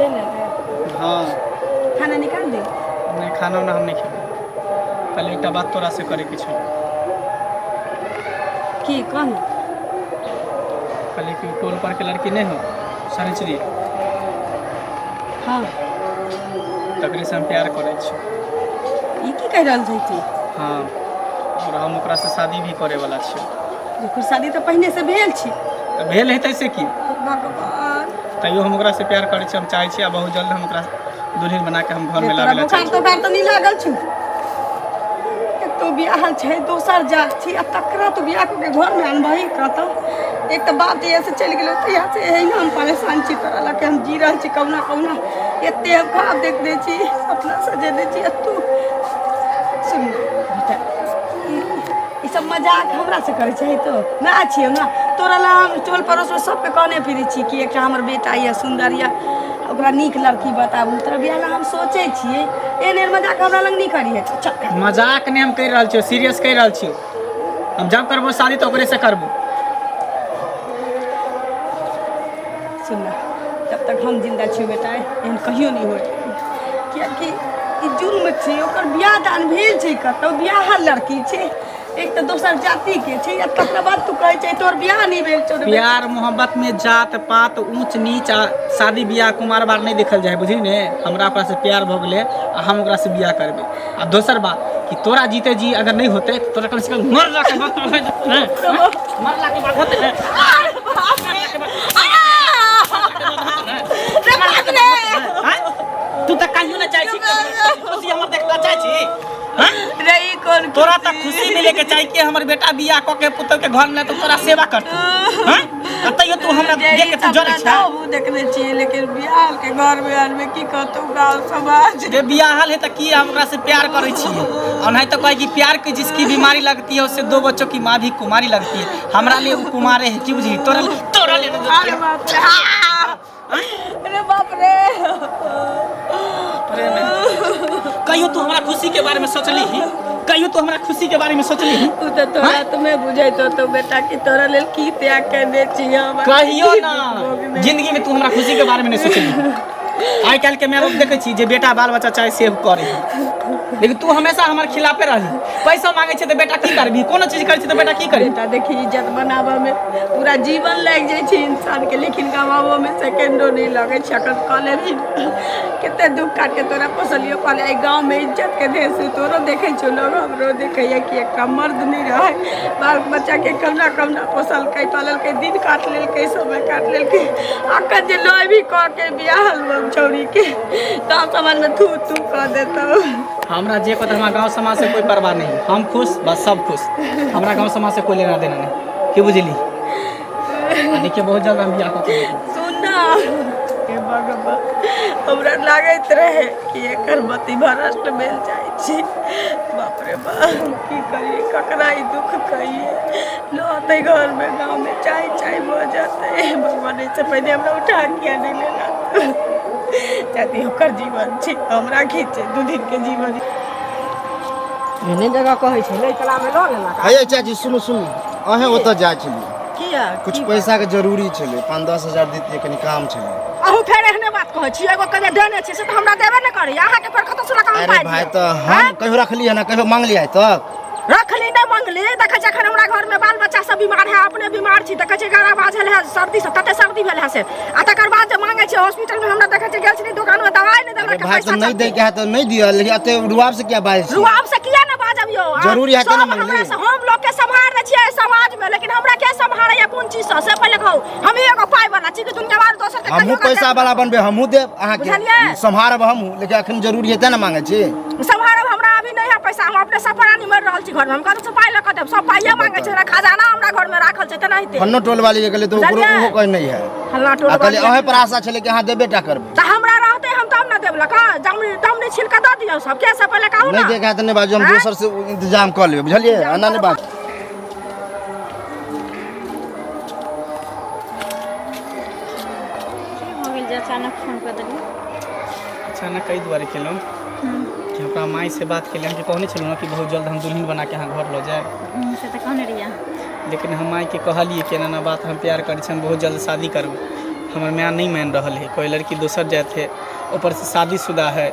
चलि एबै? हाँ। खाना निकाल दे। नहि, खाना उना हम नहि खेबै। पहिले एकटा बात तोरा से करैके छौ। की कह ने। कहलियै कि टोल पर के लड़की नहि हो शनिचरी? हाँ। तकरे से हम प्यार करै छी। ई की कहि रहल छै तू? हाँ, और हम ओकरा से शादी भी करे वाला छी। ओकर शादी तऽ पहिने से भेल छी। तऽ भेल हेतै से की? भगवान। तैयो हम ओकरा से प्यार करै छी, हम चाहै छी आ बहुत जल्द हम ओकरा दुल्हन बना के हम घर में तोरा लाबे ला बोखार चाहै छी। तोखार तऽ नहि लागल छौ? एक तो बियाह छै, दोसर जात छी आ तकरा तो बियाह कऽ के घरमे अनबही कतऽ? एक तऽ बाप जहिया से चलि गेलो तहिया से एहिना हम परेशान छी। तोरा लऽ के हम जी रहल छी कहुना कहुना। एते हम ख्वाब देखने छी, सपना सजेने छी आ तू। सुन बेटा, ई सब मजाक हमरा से करै छै तो ना छियै ना। तोरा ला हम टोल पड़ोसमे सबके कहने फिरै छी कि एकटा हमर बेटा यऽ, सुन्दर यऽ, ओकरा नीक लड़की बताबू। तोरा बियाह ला हम सोचै छियै। एहन एहन मजाक हमरा लग नहि करिहे, चल। मजाक नहि हम कहि रहल छियौ, सीरियस कहि रहल छियौ। हम जब करबो शादी तऽ ओकरे से करबो। सुन ना, जब तक हम जिंदा छियै बेटा, एहन कहियो नहि होय, कियाकि ई जुल्म छै। ओकर बियाह दान भेल छै कतौ, बियाहल लड़की छै, एक तऽ दोसर जाति के छै आ तकरा बाद तू कहै छै तोहर बियाह नहि भेल छौ रे बेटा। प्यार मोहब्बत में जात पात, ऊंच नीच आ शादी बियाह कुमार बार नहीं देखल जाए, बुझली ने? हमरा ओकरा से प्यार भऽ गेलै आ हम ओकरा से बियाह करबै। आ दोसर बात कि तोरा जीते जी अगर नहीं होते तो तोरा कम से कम मरला के बाद मरला के बाद होते ने? आँय? तू तऽ कहियो ना चाहै छी खुशी हमर देखला चाहै छी, आँय? रे, ई कोन? तोरा तऽ खुशी मिले के चाही कि हमर बेटा बियाह कऽ के पुतोह के घर में तो तोरा सेवा करतौ, आँय? आ तैयो तू हमरा देख के तू जरै छै। हमहूँ देखने छियै, लेकिन बियाह के घर में आदमी की कहतौ गाँव समाज? जे बियाहल है तऽ की, हम ओकरा से प्यार करै छियै। और नहीं तो कहे कि प्यार की जिसकी बीमारी लगती है, उससे दो बच्चों की माँ भी कुमारी लगती है। हमरा लिए वो कुमारे है, की बुझी? तोरा तोरा लिए अरे बाप रे, अरे बाप रे। प्रेम है। कहियो तू हमरा खुशी के बारे में सोचली ही? कहियो तू हमरा खुशी के बारे में सोचली ही? तू तऽ तोरा तऽ मैं बुझैत होतौ बेटा कि तोरा लेल की त्याग केने छी हम। कहियो ना जिंदगी में तू हमरा खुशी के बारे में नहीं सोचली। आइ काल्हि के माय बाप देखै छी जे बेटा बाल बच्चा चाहे से करे, लेकिन तू हमेशा हमर खिलाफे रहली। पैसा मांगे छै तऽ बेटा की करबी? कोनो चीज करै छै तऽ बेटा की करबी? बेटा देखी, इज्जत बनाबऽ में पूरा जीवन लागि जाइ छै इंसान के, लेकिन गवाबऽ में सेकेंडो नहि लगै छै। अखन कऽ लेबही? कते दुख काट के तोरा पोसलियो पाले। एहि गाँव में इज्जत के ढेर से तोरो देखै छौ लोग, हमरो देखैया कि एकटा मर्द नहि रहै, बाल बच्चा के कहुना कहुना पोसलकै पाललकै, दिन काट लेलकै, समय काट लेलकै। अखन जे लोय भी कऽ के बियाह छौड़ी के गाँव समाज में थू थू कऽ देतौ। हमरा जे कहत, हमरा गाँव समाज से कोई परवाह नहीं। हम खुश, बस सब खुश। हमरा गाँव समाज से कोई लेना देना नहीं, की बुझली? आ देखिए, बहुत जल्द हम बियाह कऽ के लेबै। सुन ना, हे भगवान, हमरा लागैत रहे कि एकर मति भ्रष्ट भेल जाइ छै। बाप रे बाप, की करिए? ककरा ई दुख कहिए? लहतै घरमे, गाँवमे चाय चाय भऽ जेतै। भगवान, एहिसँ पहिने हमरा उठा किया नहि लेलक? यदि ओकर जीवन छै, हमरा की छै 2 दिनके जीवन? एहने जगह कहै छै लै कला मे लऽ लेलक। हे चाची, सुनू सुनू, अहें ओतऽ जाइ छलियै। किया? कुछ पैसा के जरूरी छलै, 5-10 हजार दैतियै, कनि काम छलै। अहूँ फेर एहने बात कहै छी। एगो कहियो देने छी से तऽ हमरा देबे नहि करैया। अहाँके फेर कतऽ से लऽ कऽ हम अरे पाइ भाय दिअ? तऽ हम कहियो रखलियै ना, कहियो मांगलियै आइ तक? रखली नहि मंगली। देखै छी अखन हमरा घरमे बाल बच्चा सब बीमार है, अपने बीमार छी। देखै छी गला बाझल है सर्दी से, तते सर्दी भेल है से। आ तकर बाद जे मांगे छी हॉस्पिटल में हमरा, देखै छी गेल छी दुकान में, दवाई नहि अरे देलक। भाय पैसा तऽ नहि चलते। दै के है तऽ नहि दिअ, लेकिन एते रुआब से किया बाजै छी? रुआब से किया ने बाजब यौ? आ जरूरी है तऽ ने सब मंगली। हमरा से हम लोग के सम्हार दै छियै समाज में, लेकिन हमरा के सम्हारैया कोन चीज से, से पहिले कहू। हम एगो पाइ वाला छी कि दुनिया वाला दोसर के हमहूँ कहियो पैसा वाला बनबै, हमहूँ देब अहाँके। बुझलियै? सम्हारब हमहूँ, लेकिन अखन जरूरी है तेँ ने मांगै छी। सम्हारब। हमरा अभी नहीं है पैसा, हम अपने सब प्राणी मरि रहल छी घर में। हम कतौ से पाइ लऽ कऽ देब? सब पाइये मांगे छै। हमरा खजाना हमरा घर में राखल छै तेनाहिते। फन्नो टोल वाली के गेलै तऽ ओकरो बुझलियै? ओहो कहै नहि है। फल्लाँ टोल आ कहलियै वाली। अहें पर आशा छलै कि अहाँ देबे टा करबै। तऽ हमरा रहतै हम तब ने देब लऽ कऽ। दमनी दमनी छील कऽ दऽ दियौ सबके, से पहिले कहू नहि ने। देखा तऽ नहि बाजू, हम आँय? दोसर से इंतजाम कऽ लेबै, बुझलियै? एना नहि बाजू। की भऽ गेल जे अचानक फोन कऽ देलियै? अचानक एहि दुआरे केलहुँ कि हमरा माय से बात केलियै कि कहने छलहुँ ने कि बहुत जल्द हम दुल्हन बना के अहाँ घर लऽ जायब। से तऽ कहने रहियै अहाँ। लेकिन हम मायके कहलियै कि एना एना बात, हम प्यार करै छी, हम बहुत जल्द शादी करबै। हमर माय नहि मानि रहल है, कोई लड़की दोसर जात है, ऊपरसँ शादीशुदा है,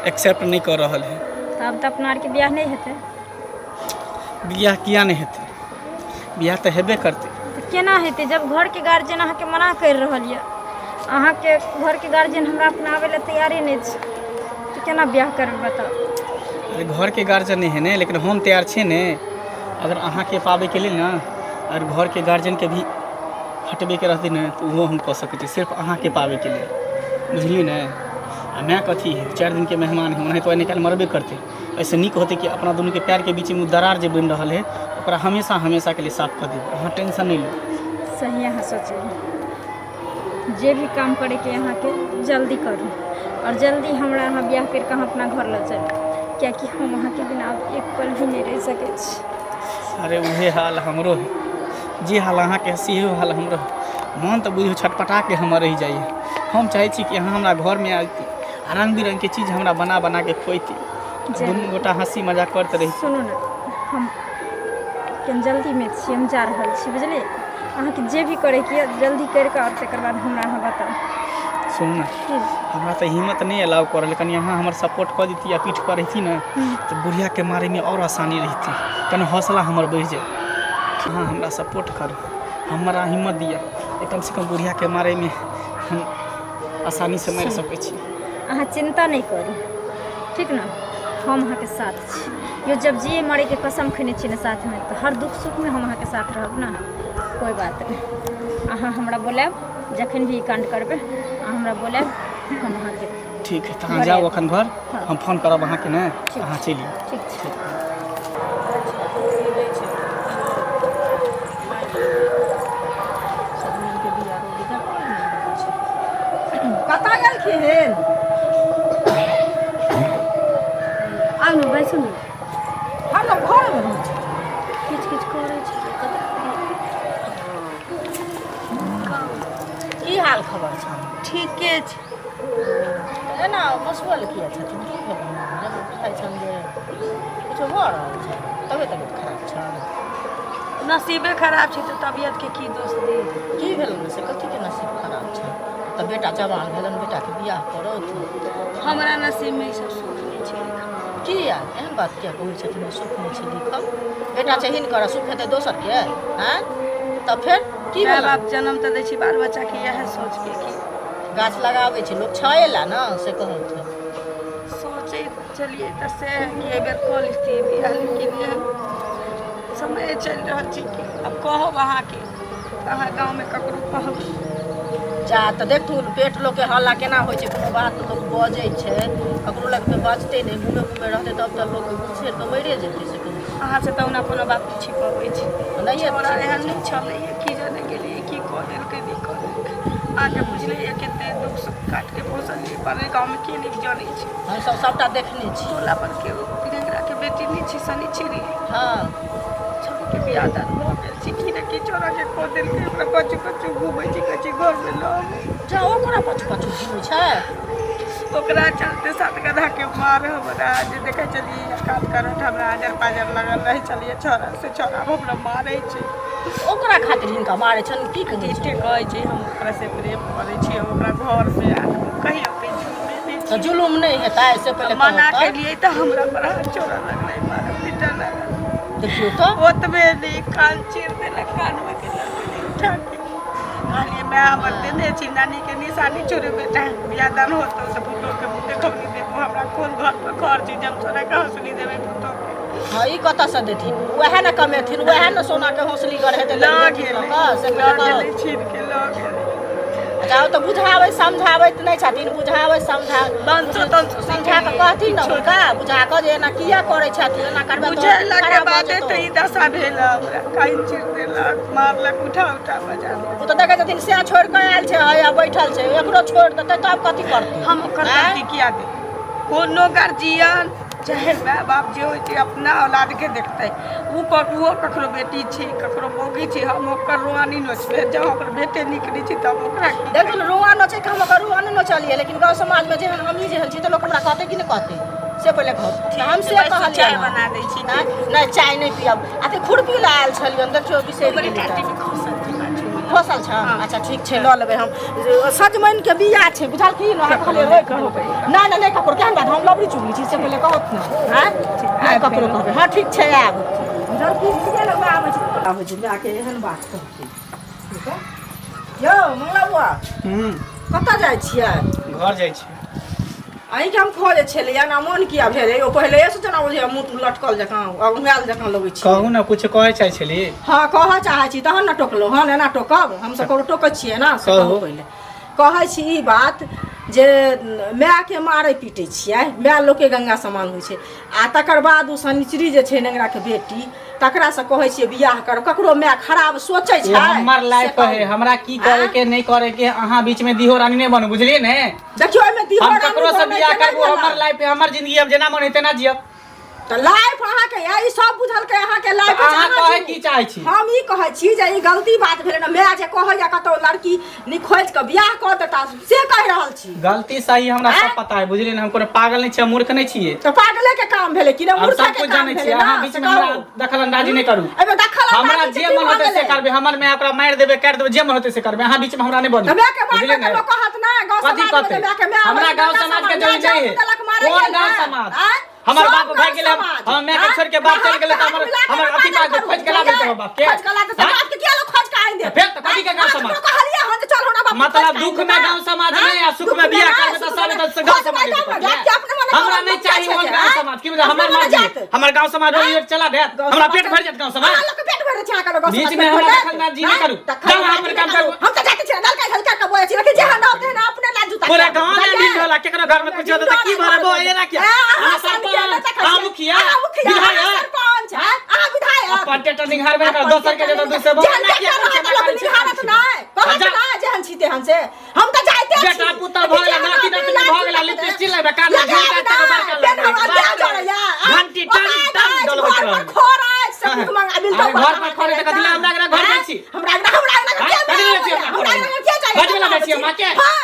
एक्सेप्ट नहि कऽ रहल है। तऽ आब तऽ अपना आरके बियाह नहि हेतै। बियाह किया नहि हेतै? बियाह तऽ हेबे करतै। तऽ केना हेतै जब घरके गार्जियन अहाँके मना करि रहल यऽ? अहाँके घरके गार्जियन हमरा अपनाबै लए तैयारे नहि छै, तऽ केना बियाह करबै बताउ? अरे घरके गार्जियन नहि है ने, लेकिन हम तैयार छियै ने। अगर अहाँके पाबैके लेल ने, अगर घरके गार्जियनके भी हटबैके रहतै ने, तऽ ओहो हम कऽ सकै छी, सिर्फ अहाँके पाबैके लेल, बुझलियै ने? आ माय कथी है, 4 दिनके मेहमान है, ओनाहितो आइ काल्हि मरबे करतै। एहिसँ नीक होतै कि अपना दुनूके प्यारके बीचमे दरार जे बनि रहल है, ओकरा हमेशा हमेशाके लिए साफ कऽ देबै। अहाँ टेंशन नहि लू। सही अहाँ सोचलियै। जे भी काम करैके अहाँके जल्दी करू आओर जल्दी हमरा अहाँ बियाह करि कऽ अहाँ अपना घर लऽ चलू, कियाकि हम अहाँके बिना आब एक पल भी नहि रहि सकै छी। अरे उहे हाल हमरो है, जे हाल अहाँके है सेहो हाल हमरो है। मन तऽ बुझियौ छटपटाके हमर रहि जाइए। हम चाहै छी कि अहाँ हमरा घरमे आबिती आ रङ्ग बिरङ्गके चीज हमरा बना बनाके खुएती, दुनू गोटा हँसी मजाक करैत रही। सुनू ने, हम कनि जल्दीमे छी, हम जा रहल छी, बुझलियै? अहाँके जे भी करैके यऽ जल्दी करि कऽ आओर तकर बाद हमरा अहाँ बताउ। सुनू ने, की? हमरा तऽ हिम्मत नहि अलाउ कऽ रहल, कनि अहाँ हमर सपोर्ट कऽ दैती आ पीठ पर रहिती ने, तऽ बुढ़ियाके मारैमे आओर आसानी रहितै, कनि हौसला हमर बढ़ि जाय। अहाँ हमरा सपोर्ट करू, हमरा हिम्मत दिअ, कमसँ कम बुढ़ियाके मारैमे हम आसानीसँ मारि सकै छी। अहाँ चिन्ता नहि करू, ठीक ने? हम अहाँके साथ छी यो। जब जिए मरैके कसम खेने छी ने साथमे, तऽ हर दुख सुखमे हम अहाँके साथ रहब ने। कोइ बात नहि, अहाँ हमरा बोलायब जखन भी ई काण्ड करबै, अहाँ हमरा बोलायब, हम अहाँके। ठीक है, तऽ अहाँ जाउ एखन घर। हँ। हम फोन करब अहाँके ने, ठीक। अहाँ चलि आउ। ठीक छै। कतऽ गेलखिन? आउ ने, बैसू ने। हम घरमे रहै छी। किछु किछु करै छै। की हाल खबर छनि? ठीके छै। एना बसुअल किया छथिन? की भेलनि? जेना बुझाइ छनि जे किछो भऽ रहल छै, तबियत तबियत खराब छनि? नसीबे खराब छै तऽ तबियतके की दोष दी? की भेलनि से? कथीके नसीब खराब छनि? तऽ बेटा जवान भेलनि, बेटाके बियाह करत। हमरा नसीबमे ई सब सुख नहि छै लिखल। किया एहन बात किया कहै छथिन जे सुख नहि छै लिखल? बेटा छै हिनकर, सुख हेतै दोसरके? आँय, तऽ फेर की माय भेलनि? बाप जन्म तऽ दै छै बाल बच्चाके इएह सोचके कि गाछ लगाबै छै लोक छाये ला ने, से कहलथिन। सोचै छलियै तऽ से कि एहिबेर कऽ लैतियै बियाह, लेकिन एहन समय चलि रहल छै कि आब कहब अहाँके तऽ अहाँ गाँवमे ककरो कहब? जा तऽ देखथुन पेट लोकके हल्ला केना होइ छै। कोनो बात लोक बजै छै, ककरो लगमे बजतै नहि, मुँहे मुँहे रहतै, तब तऽ लोक घुसरि कऽ मरिए जेतै, से कहै छी। अहाँसँ तऽ ओना कोनो बात नहि छिपबै छी। नहिए। छोड़ा एहन नहि छलैए, की जाने गेलियै की कऽ देलकै, नहि कऽ देलकै। अहाँके बुझले यऽ कते दुख सुख काटिके पोसलियै पाललियै। गाँवमे के नहि जनै छै? हमसभ सभटा देखने छी। टोला पर केओ के बेटी नहि छी शनिचरी? हँ। छोड़ीके बियाह दान भऽ गेल छै, की ने की छोड़ाके कऽ देलकै। ओकरा पाछू पाछू घूमै छी, कहै छी घरमे लऽ आबू। जा, ओकरा पाछू पाछू घूमै छै? ओकरा चलते सात गधा के मार हमरा जे देखै छलियै कात करत, हमरा आजर पाजर लगल रहै छलियै छौड़ा से। छौड़ा हमरा मारै छै। ओकरा खातिर हिनका मारै छनि? की कहै झूठे छै? कहै छै हम ओकरा से प्रेम करै छी, हम ओकरा घरमे आनब। कहियो के जुलमे नहि तऽ छी। जुलुम नहि हेतै से पहिले मना कहू तऽ। केलियै तऽ हमरा पर हाथ छोड़ऽ लगलै, मारऽ पीटऽ लागल। देखियौ तऽ। ओतबे नहि, कान चीर देलक, कानमे के लऽ गेलै उठा के। कहलियै माय हमर देने छी नानीके निशानी, छोड़े बेटा, बियाह दान होतौ से पुतोहके मुँह देखौनी देबो। हमरा कोन घर पर घर छै जे हम तोरा के हँसुली देबै पुतोहके? हँ, ई कतऽसँ देथिन? उएह ने कमेथिन, उएह ने सोनाके हौसली गढ़ेतै। लऽ देथिन गेलै। लऽ कऽ से लऽ पहिले कहू। गेलै, छीन के लऽ गेलै। अच्छा, ओ तऽ बुझाबै समझाबैत नहि छथिन? बुझाबै समझा बंसो तंसो समझा कऽ कहथिन ने हुनका, बुझा कऽ जे एना किया करै छथिन, एना करबै तऽ बुझेला के खराब भऽ बादे जेतौ। तऽ ई दशा भेल हमरा। कान चीर देलक, मारलक उठा उठा बजा। ओ तऽ देखै छथिन सएह छोड़ि कऽ आयल छै, हैया बैठल छै, एकरो छोड़ि देतै तब कथी करतै? हम ओकर आँय? गलती किया देब? कोनो गार्जियन चाहे माय बाप जे होइ छै, अपना औलादके देखतै। ओ ओहो ककरो बेटी छै, ककरो मौगी छै। हम ओकर रोआ नहि नोचबै। जँ ओकर बेटे नीक नहि छै तऽ हम ओकरा की? देखियौ ने, रुआ नोचै के हम ओकर रुआ नहि नोचलियै, लेकिन गाँव समाजमे जेहन हमही जेहन छी तऽ लोक हमरा कहतै कि नहि कहतै, से पहिले कहू तऽ। हम से कहलियै। चाय बना दै छी। नहि नहि, चाय नहि पियब। अथी खुरपी लए आयल छलियनि, देखियौ बिसरि ओकरे गेलियै। टाटी में खसल छै पाछू में। खोसल छै। अच्छा ठीक छै, लऽ लेबै हम। सजमनि के बिया छै, बुझलखिन? अहाँ कहलियै रोकि लेबै। नहि नहि नहि ककरो केहन बात, हम लबड़ी चुगली छी से पहिले कहत ने। आँय, नहि ककरो कहबै। हँ ठीक छै, आयब। बुझलखिन? ठीके लगमे आबै छै, आबै छै। मायके एहन बात कहलखिन। ठीक है यौ मंगला बुआ, कतऽ जाइ छियै? घर जाइ छियै। अहीँके हम खोजै छलियै ने, मोन किया भेलै यौ? पहिलेसँ जेना बुझैया मुँह तूँह लटकल जकाँ, अघुमायल जकाँ लगै छै। कहू ने, कुछ कहै चाहै छली? हँ, कहऽ चाहै छी तहन ने टोकलहुँ हन। एना टोकब? हमसब ककरो टोकै छियै ने से? कहू। कहू। पहिले कहै छी ई बात जे मायके मारै पीटै छियै, माय लोकके गंगा समान होइ छै, आ तकर बाद ओ शनिचरी जे छै नेंगराके बेटी, तकरासँ कहै छियै बियाह करब। ककरो माय खराब सोचै ओ छै? हमर से लाइफ कहू। है, हमरा की करे के नहीं करे के, अहाँ बीच में दिहो रानी नहीं बनू, बुझलिए ने? देखियौ, एहिमे दिहो हम रानी ककरो से बनैके बियाह नहि करबो, भेलै। हमर लाइफ है, हमर जिंदगी, हम जेना मन है तेना जियब। तऽ लाइफ अहाँके यऽ, ई सब बुझलकै अहाँके लाइफ। तऽ अहाँ कहै की चाहै छी? हम ई कहै छी जे ई गलती बात भेलै ने, माय जे कहैया कतौ लड़की निखोजि कऽ बियाह कऽ देता, से कहि रहल छी। गलती सही हमरा सब आँय? पता है, बुझलिए ने? हम कोनो पागल नहीं छियै, मूर्ख नहीं छियै। तऽ पागले के काम भेलै कि ने? हम मूर्ख सब के कुछ काम जानै भेलै छियै। ने, अहाँ बीच से में हमरा कहू। दखल अंदाजी नहीं करू। एहिमे दखल हमरा अंदाजी जे की मन भऽ होतै से गेलै? करबै, हमर माय ओकरा मारि देबै, काटि देबै, जे मन होतै से करबै। अहाँ बीच में हमरा नहीं बनू, तऽ मायके मारबै बुझलिए तऽ ने? लोक कहत ने गाँव कथी समाजमे जे कहतै? मायके माय हमरा अबै छै, गाँव गंगा समाज के समाज, जरूरत माय नहीं है। जान देलक मारै कोन के गाँव ने? समाज? आँय? हमर सब बाप भागि गाँव गेलै, समाज। हमर माय के आँय? छोड़ि के बाप चलि गेलै तऽ हाथ हमर मिला के हमर अथी बाजल बात करू, खोजि के लाबै बुझलियै? हमर बाप के। खोजि के ला देतै, आँय? बाप के किया लोक खोजि के आनि देत? फेर तऽ कथी के गाँव अहाँ समाज? ककरो कहलियै हन जे चल हमरा बाप के मतलब खोजि के दुख आनि में देतै? गांव समाज आँय? नहीं आ सुख दुख में बियाह नहि, करबै तऽ सुख सब में तऽ गांव खोजबै समाज तब ने, जात के अपने मने हमरा करब, नहीं लोक चाही छै ओहन जे, गांव आँय? समाज की बुझा हमर अपने मने मर्जी जात। हमर गांव समाज रोज रोज चला देत, गाँव हमरा समाज पेट भरि जायत गांव समाज। अहाँ लोक के पेट भरै छै, अहाँके लोक गाँव बीच समाज में पेट हमरा भरि दखल अंदाजी नहीं आँय? करू। दखल जाउ अहाँ अंदाजी अपन काम नहि करू। हम तऽ जाते छियै, नलका झलका के बोलै छी, लेकिन जेहन रहत तेहन अपने ला जूता पूरा खायब, गांव में बुझलियै? ढील होला, केकरो घर में कुछ होता तऽ की भरबो एना किया? अहाँ अहाँ सन के नहि सरपंच, देखै अहाँ छियै। मुखिया, अहाँ मुखिया, अहाँ विधायक, सरपंच, आँय? अहाँ विधायक। अपन टेटर निहारबे कर, दोसर के जेतौ दोसर जेहन बोल ना किया देखल कुछ रहत ना लोक करै छै। निहारत नहि, कहत जा। नहि जेहन छी तेहन से। हम तऽ जाइते छी। बेटा पुतहु भऽ गेला, जेहन नाति रहत नातिनी भऽ गेला, लाज लिपस्टिक लेबै, कान में लगायब झुमका तक नहि, बड़का पेन लगबै। हमरा देह जरैया, आँय? घंटी टन ओतऽ टन अछि, डोलबैत घर पर रहू। खोर अछि, से भीख मंगा मिलतौ अरे घर पर खोर अछि तऽ कथी लए हमरा अंगना घर जाइ छी? हमरा अंगना, हमरा अंगना आँय? किया कथी लए जाइ छी हमरा हमरा अंगना किया जाइ? बजबै लए जाइ छी हमरा के? हाँ।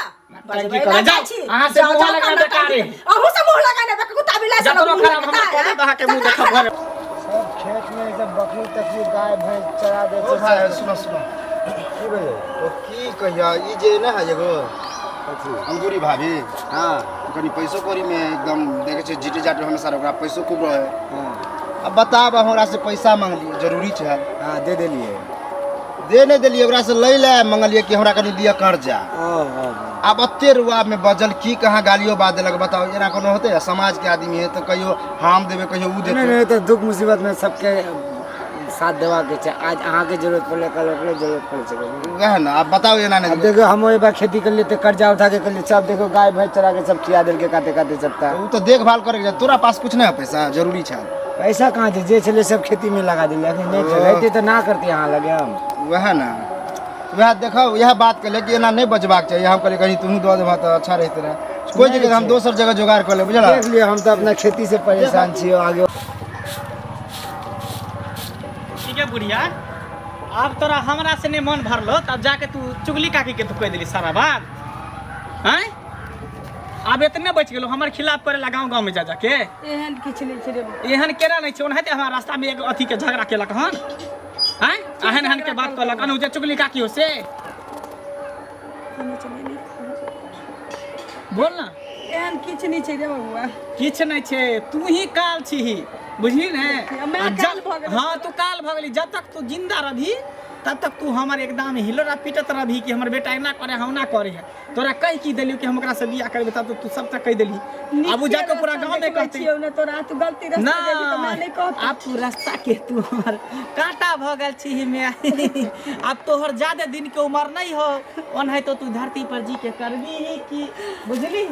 टंकी करे जाओ। अहाँ से मुँह लगाना बेकार है। अहूँ से मुँह लगाने बे कुत्ता बिलाइ से जतनो मुँह खराब लगता हमर है। कऽ देत अहाँके मुँह देखब घर। सब खेत में एकदम बकरी तकरी गाय भैंस चरा दै ओ छै। भाई, सुनो सुनो। की भेलै? ओ की कहिया, ई जे ने है एगो कथी? अंगूरी भाभी। हाँ। कनी पैसो कौड़ी में एकदम देखै छियै जीटी जाट हमेशा ओकरा पैसो खूब रहे। हाँ। अब बताब, हमरा से पैसा मांगलियै, जरूरी छै। हाँ, दे देलियै? दे नहि देलियै, ओकरा से लै लए मंगलियै कि हमरा कनी दिअ कर्जा। ओ ओ आब एते रुआब में बजल, की कहाँ गालियो बात देलक। बताओ, एना कोनो होतै? समाज के आदमी है तऽ कहियो हम देबै, कहियो उ नहि देतै। नहि, तऽ दुख मुसीबत में सबके साथ देबाके छै। आज अहाँके जरूरत पड़लै, कल ओकरे जरूरत पड़ि सकै छै। वएह ने, आब बताउ, एना आब नहि। देखियौ, हमहूँ एक बार खेती करलियै तऽ कर्जा उठा के करलियै। सब देखियौ, गाय भैंस चरा के सब खिया देलकै काते काते सबटा। ओ तऽ देखभाल करे के छै। तोरा पास कुछ नहि है पैसा? जरूरी छै। पैसा कहाँ छै? जे छलै सब खेती में लगा देलियै। अखन नहि छै, रहितै तऽ ना करतियै अहाँ लगे हम। वएह ने, वएह देखो, इएह बात कहले कि एना नहि बजबाक चाही। हम कहलियै कहीं तूहू दऽ देबह तऽ अच्छा रहिते रहै। कोइ दिक्कत, हम दोसर जगह जोगाड़ कऽ लेब, बुझल? देख लियौ, हम तऽ अपना खेती से परेशान छियै आगे। ठीक है बुढ़िया, आब तोरा हमरा से नहीं मन भरलो तब जाके तू चुगली काकी के तू कह देली सारा बात। आँय, आब इतने बच गेलो हमर खिलाफ करे ला गाँव गाँव में जा जाके? एहन किछु नहि छै रे बौआ। एहन केना नहीं छै? ओनाहिते हमरा रास्ता में एगो अथी के झगड़ा केलक हन। आँय, एहन एहन के बात कहलक हन उ जे चुगली काकी हो से। कहने छलियै नहि कहब। बोल ना। एहन किछु नहि छै रे बबुआ। किछु नहि छै, तू ही काल छीही, बुझली ने? मैं आ काल भऽ गेलै। हाँ, तू काल भऽ गेली। जब तक तू जिंदा रहबी तब तक तू हमर एकदम हिलोरा पीटत रहबी कि हमर बेटा एना करे है, ओना करे है। तोरा कहि की देलियौ कि हम ओकरा से बियाह करबै, तब तो तू सबटा कहि देलही। आब उ जाके पूरा गाँव में कहतै। छियौ ने तोरा, तू गलती ना रास्ता जेबही तऽ माय नहि कहतौ। आब तू रास्ता के तू हमर कांटा भऽ गेल छी मे। आब तोहर ज्यादा दिन के उम्र नहीं हो, ओनाहितो तू धरती पर जी के करबी ही की, बुझली?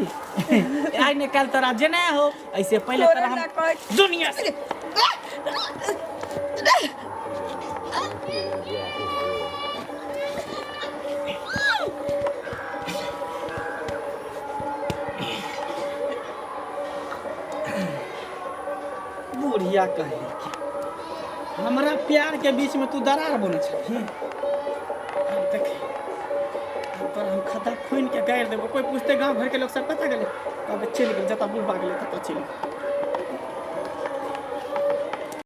आइ ने काल्हि तोरा जेना हो, ऐसे पहिले तोरे तोरा हम लए कहै छी। दुनिया से बुढ़िया कहे कि हमरा प्यार के बीच में तू दरार बनै छही। आब देख, आब तोरा हम खद्दा खूनि के गाड़ि देबो। कोई पूछते गांव भर के लोग सब पता गेलै, तब चलि गेल जतऽ बुढ़बा गेलै ततऽ चलि गेल।